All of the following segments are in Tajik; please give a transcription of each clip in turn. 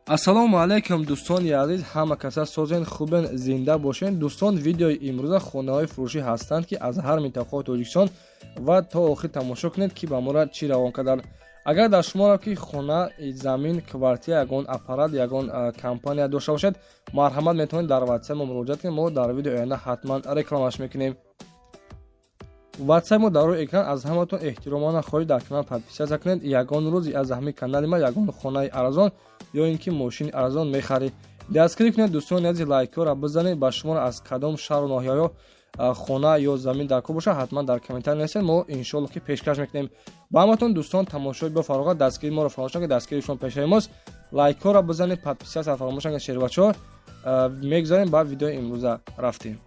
Ассалому алайкум, дӯстони азиз, ҳама каса созен, хубен, зинда бошен. Дӯстон, видеои имрӯза хонаҳои фурӯшӣ ҳастанд, ки аз ҳар минтақаи Тоҷикистон, ва то охир тамошо кунед, ки ба моро чӣ равон карданд. Агар дар шуморо ки хона, замин, квартира, ягон аппарат, ягон компания дошта бошед, марҳамат, метавонед дар ватсап мо муроҷиат кунед. Мо дар видеои оянда ҳатман рекламаш мекунем. Ватсап мо дар рӯи экран. Аз ҳаматон эҳтиромона хоҳиш, дар канал подписаться кунед. Ягон рӯз аз ҳамин канали ма ягон хонаи арзон ё ин ки мошини арзон мехаред. Дастгирӣ кунед, дӯстони азиз, лайкҳоро бизанед. Ба шуморо аз кадом шаҳру ноҳияҳо хона ё замин дар кор бошад, ҳатман дар комментарий нависед, мо иншоалло ки пешкаш мекунем ба ҳаматон. Дӯстон, тамошои бо фароғат, дастгирии моро фаромӯш накунед, дастгирии шумо пешаи мост. Лайкҳоро бизанед, подписаться фаромӯш накунед. Шербачаҳо, мегузарем ба видеои имрӯза, рафтем.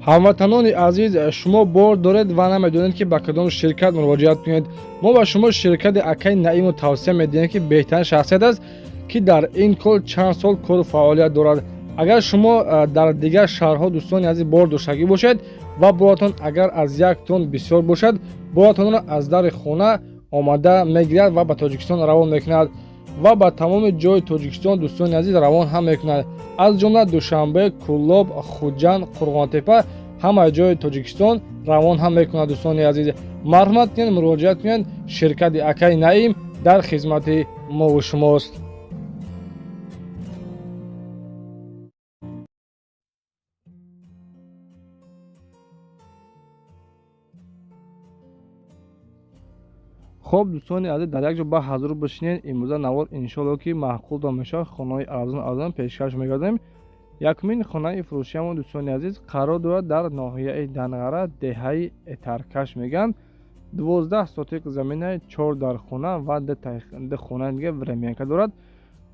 Ҳамватанони азиз, шумо бор доред ва намедонед, ки ба кадом ширкат муроҷиат кунед. Мо ба шумо ширкати акаи Наиму тавсия медиҳем, ки беҳтарин шахсият аст, ки дар ин кор чанд сол кору фаъолият дорад. Агар шумо дар дигар шаҳрҳо, дӯстони азиз, бор доштагӣ бошед ва боратон агар аз як тон бисёр бошад, боратонро аз дари хона омада мегирад ва ба Тоҷикистон равон мекунад ва ба тамоми ҷои Тоҷикистон, дӯстони азиз, равон ҳам мекунад, аз ҷумла Душанбе, Кӯлоб, Хуҷанд, Қурғонтепа, ҳамаи ҷои Тоҷикистон равон ҳам мекунад. Дӯстони азиз, марҳамат кунед, муроҷиат кунед. Ширкати акаи Наим дар хизмати мову шумост. Хоб, дӯстони азиз, дар як ҷо ба ҳазур бишинед. Имрӯза навор иншоалло ки маъқултон мешавад. Хонаҳои арзон арзон пешкаш мегардем. Якумин хонаи фурӯшиамон, дӯстони азиз, қарор дорад дар ноҳияи Данғара, деҳаи Этаркаш мегӯянд. 12 сотиқ замина, чор дар хона ва ду хонаи дига временка дорад.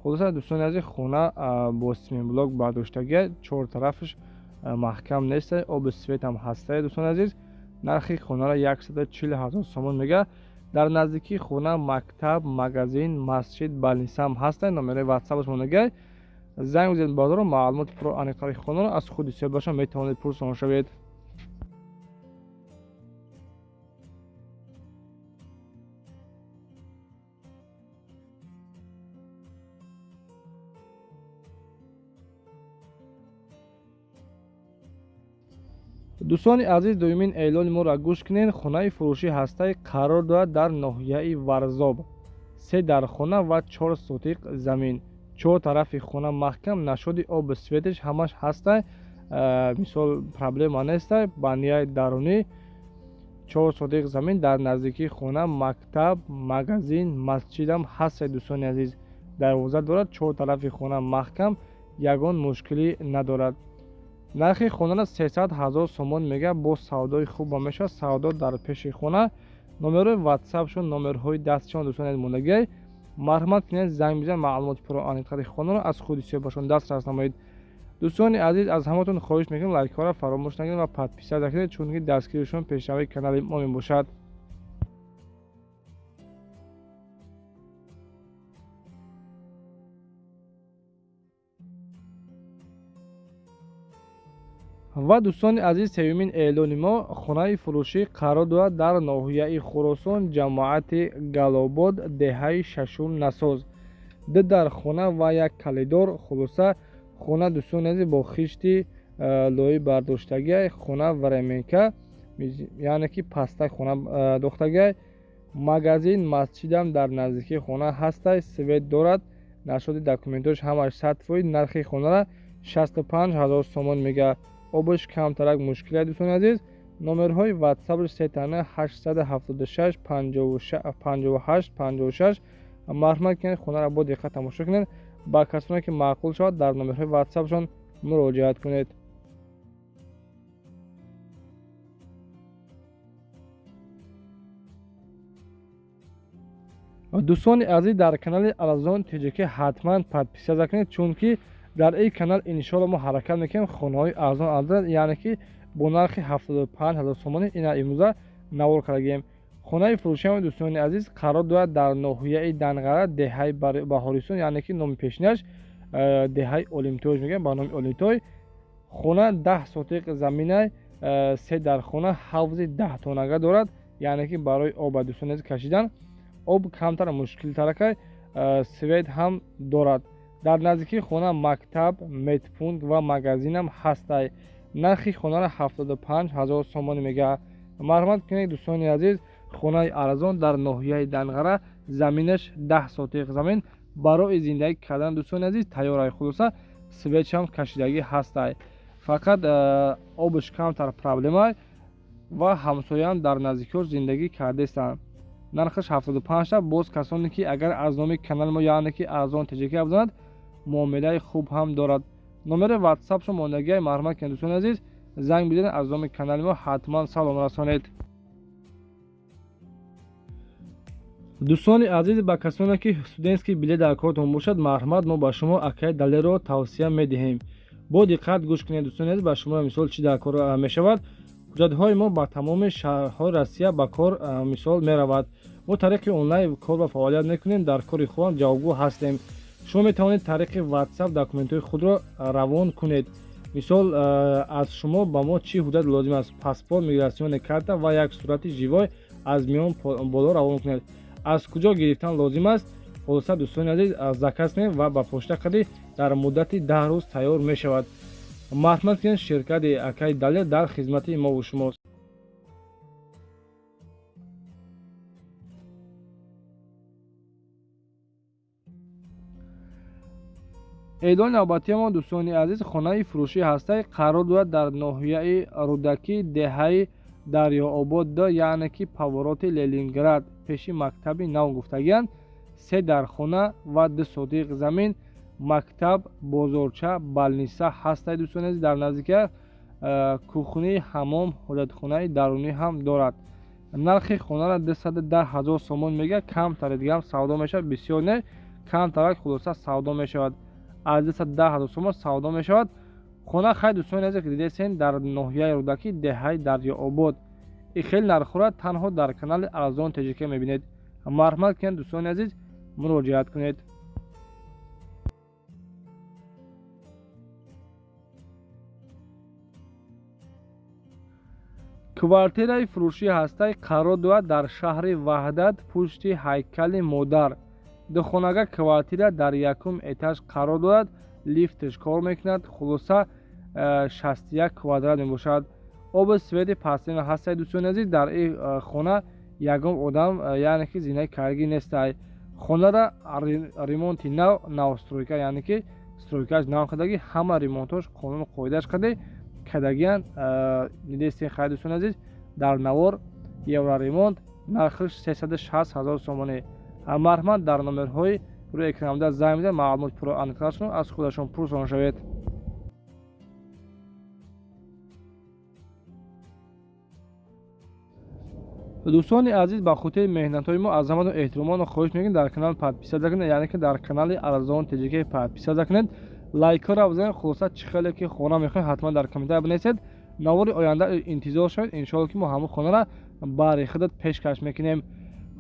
Хулоса, дӯстони азиз, хона бо семенблок бардоштагия, чор тарафаш маҳкам нест, оби свет ҳам ҳастае. Дӯстони азиз, нархи хонаро 140 000 сомон мега. Дар наздикии хона мактаб, магазин, масҷид, больница ҳам ҳастанд. Номерои ватсапаш монагай, занг бизанед бозоро, маълумоти пурро, аниқтари хонаро аз худи соҳибашон метавонед пурсон шавед. Дӯстони азиз, дуюмин эълони моро гӯш кунед. Хонаи фурӯшӣ ҳастаи, қарор дорад дар ноҳияи Варзоб, се дар хона ва 4 сотиқ замин, чор тарафи хона маҳкам, нашоди оби светиш ҳамаш ҳастай, мисол, проблема нестай. Ба нияи дарунӣ 4 сотиқ замин, дар наздикии хона мактаб, магазин, масҷидам ҳастай. Дӯстони азиз, дарвоза дорад, чор тарафи хона маҳкам, ягон мушкилӣ надорад. Нархи хонаро 300 000 сомон мега, бо савдои хуб мешавад, савдо дар пеши хона. Номерои ватсапшон, номерҳои дастшон, дӯстони мондагиай, марҳамат кунед, занг бизанед, маълумоти пурро, аниқтари хонаро аз худи соҳибашон дастрас намоед. Дӯстони азиз, аз ҳаматон хоҳиш мекунем, лайкҳоро фаромӯш накунед ва подписаться кунед, чунки дастгиришон пешравии канали мо мебошад. Ва, дӯстони азиз, сеюмин эълони мо: хонаи фурӯшӣ қарор дорад дар ноҳияи Хуросон, ҷамоати Галобод, деҳаи Шашум Насоз, ду дар хона ва як калидор. Хулоса, хона, дӯстони азиз, бо хишти лоӣ бардоштагиай, хона временка, яъне ки пастак хона дохтагиай. Магазин, масҷидам дар наздикии хона ҳастай, свет дорад, нашоди документош ҳамаш 100%. Нархи хонаро 65 000 сомон мега. Обаш камтарак мушкиле. Дӯстони азиз, номерҳои ватсапш сетана 876 58 56. Марҳамат кунед, хонаро бо диққат тамошо кунед. Ба касоне ки маъқул шавад, дар номерҳои ватсапшон муроҷиат кунед. Дӯстони азиз, дар канали Арзон ТЖК ҳатман подписаться кунед, чунки дар ин канал иншоалло мо ҳаракат мекунем хонаҳои арзон арзон, яъне ки бо нархи 75 000 сомонӣ. Ина имрӯза навор кардагием. Хонаи фурӯшиам, дӯстони азиз, қарор дорад дар ноҳияи Данғара, деҳаи Баҳористон, яъне ки номи пешинаш деҳаи Олимтош мегӯям, ба номи Олимтой. Хона 10 сотиқ замина, се дар хона, ҳавзи 10 тонага дорад, яъне ки барои об, дӯстони азиз, кашидан. Об камтар мушкилтаракай, свет ҳам дорад. Дар наздикии хона мактаб, медпункт ва магазинам ҳастай. Нархи хонаро 75 000 сомонӣ мегӯяд. Марҳамат кунед дӯстони азиз, хонаи арзон дар ноҳияи Данғара, заминаш 10 сотиқ замин барои зиндагӣ кардан дӯстони азиз тайёрай. Хулоса светшам кашидагӣ ҳастай. Фақат обш камтар проблемай ва ҳамсояам дар наздикиҳош зиндагӣ кардаистанд. Нархаш 75 та. Боз касоне ки агар аз номи канали мо, яъне ки Арзон ТҶК бизанад, муомилаи хуб ҳам дорад. Номери ватсапшо мондагиай, марҳамат кунед дӯстони азиз, занг бизанед, аз номи канали мо ҳатман салом расонед. Дӯстони азиз, ба касоне ки студентский билет дар кортон бошад, марҳамат, мо ба шумо акаи Далерро тавсия медиҳем. Бо диққат гӯш кунед дӯстони азиз, ба шумо мисол чӣ дар кор мешавад. Ҳуҷҷатҳои мо ба тамоми шаҳрҳои Россия ба кор мисол меравад. Мо тариқи онлайн кор ва фаъолият мекунем, дар кори худам ҷавобгӯ ҳастем. Шумо метавонед тариқи WhatsApp документҳои худро равон кунед. Мисол аз шумо ба мо чӣ ҳуҷҷат лозим аст? Паспорт, миграционная карта ва як сурати живой аз миён боло равон кунед. Аз куҷо гирифтан лозим аст? Хулоса дӯстони азиз, заказ кунед ва ба почта қади дар муддати 10 рӯз тайёр мешавад. Марҳамат кунед, ширкати акаи Далер дар хизмати мову шумост. Эълони навбатиамон дӯстони азиз, хонаи фурӯшӣ ҳастай, қарор дорад дар ноҳияи Рӯдакӣ, деҳаи Дарёобод, яъне ки повороти Ленинград, пеши мактаби нав гуфтагиянд. 3 дархона ва 2 сотиқ замин, мактаб, бозорча, балниса ҳастай дӯстони азиз. Дар наздикия кухни, ҳамом, ҳоҷатхонаи дарунӣ ҳам дорад. Нархи хонаро 210 000 сомон мегӯяд. Камтаре дигаам савдо мешавад, бисёр не, камтарак хулоса савдо мешавад. Аз 210 000 сомон савдо мешавад. Хона хай дӯстони азиз дидесен дар ноҳияи Рӯдакӣ, деҳаи Дарёобод. И хел нархҳоро танҳо дар канали Арзон ТҶК мебинед. Марҳамат кунед дӯстони азиз, муроҷиат кунед. Квартираи фурӯшӣ ҳастай, қарор дорад дар шаҳри Ваҳдат, пушти ҳайкали модар. Духонага квартира дар якум этаж қарор дорад, лифтш кор мекунад. Хулоса 61 квадрат мебошад. Оби свети пастина ҳастай дӯстони азиз. Дар ин хона ягон одам, яъне ки зиндагӣ кардагӣ нестай. Хонара ремонти нав, новстройка, яъне ки стройкааш нав кардагӣ, ҳама ремонтҳош қонуну қоидааш кардагиянд. Дидестен хай дӯстони азиз, дар навор евроремонт, нархаш 360 000 сомонӣ. Марҳамат дар номерҳои рӯи экранда занг бизанед, маълумот пурра аниқтар аз худашон пурсон шавед. Дӯстони азиз, ба хотири меҳнатҳои мо аз ҳаматон эҳтиромона хоҳиш мекунем дар канал подписаться кунед, яъне ки дар канали Арзон ТҶК подписаться кунед, лайкҳоро бизанед. Хулоса чӣ хеле ки хона мехоҳед ҳатман дар комментария бинависед. Навори оянда интизор шавед, иншоалло ки мо ҳамон хонаро бари худат пешкаш мекунем.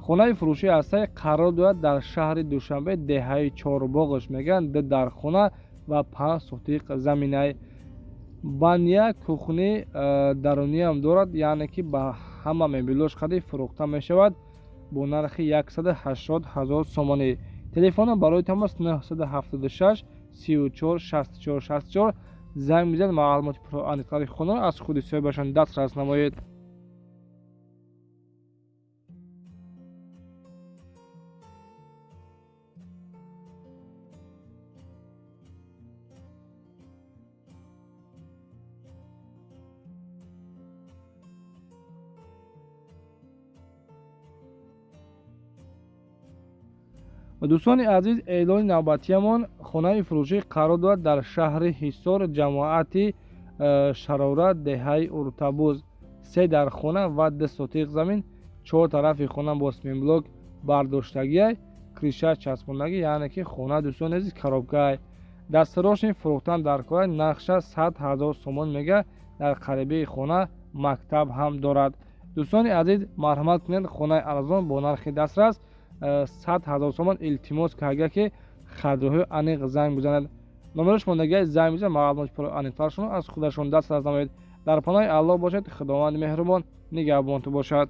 Хонаи фурӯшӣ ҳастай, қарор дорад дар шаҳри Душанбе, деҳаи Чорбоғш мегӯянд. 2 дархона ва 5 сотиқ заминай. Баня, кухни даруниам дорад, яъне ки ба ҳама мебелош қади фурӯхта мешавад бо нархи 180 000 сомонӣ. Телефона барои тамос 976 34 64 64 занг бизанед, маълумоти пурра аниқтари хонаро аз худи соҳибашон дастрас намоед. Дӯстони азиз, эълони навбатиямон хонаи фурӯшӣ қарор дорад дар шаҳри Ҳисор, ҷамоати Шарора, деҳаи Уртабуз. 3 дархона ва 2 сотиқ замин, 4 тарафи хона бо симблок бардоштагиай, криша часпондагӣ, яъне ки хона дӯстони азиз коробкаай. Дастрошни фурӯхтан дар кора, нархша 100 000 сомон мега. Дар қарибии хона мактаб ҳам дорад. Дӯстони азиз, марҳамат кунед, хонаи арзон бо нархи дастрас 100 000 сомон. Илтимос карда ки хадроҳои аниқ занг бизанед. Номераш мондагиай, занг бизанед, маълумоти пурра аниқтаршон аз худашон дастрас намоед. Дар паноҳи Аллоҳ бошед, Худованди меҳрубон нигаҳбонтон бошад.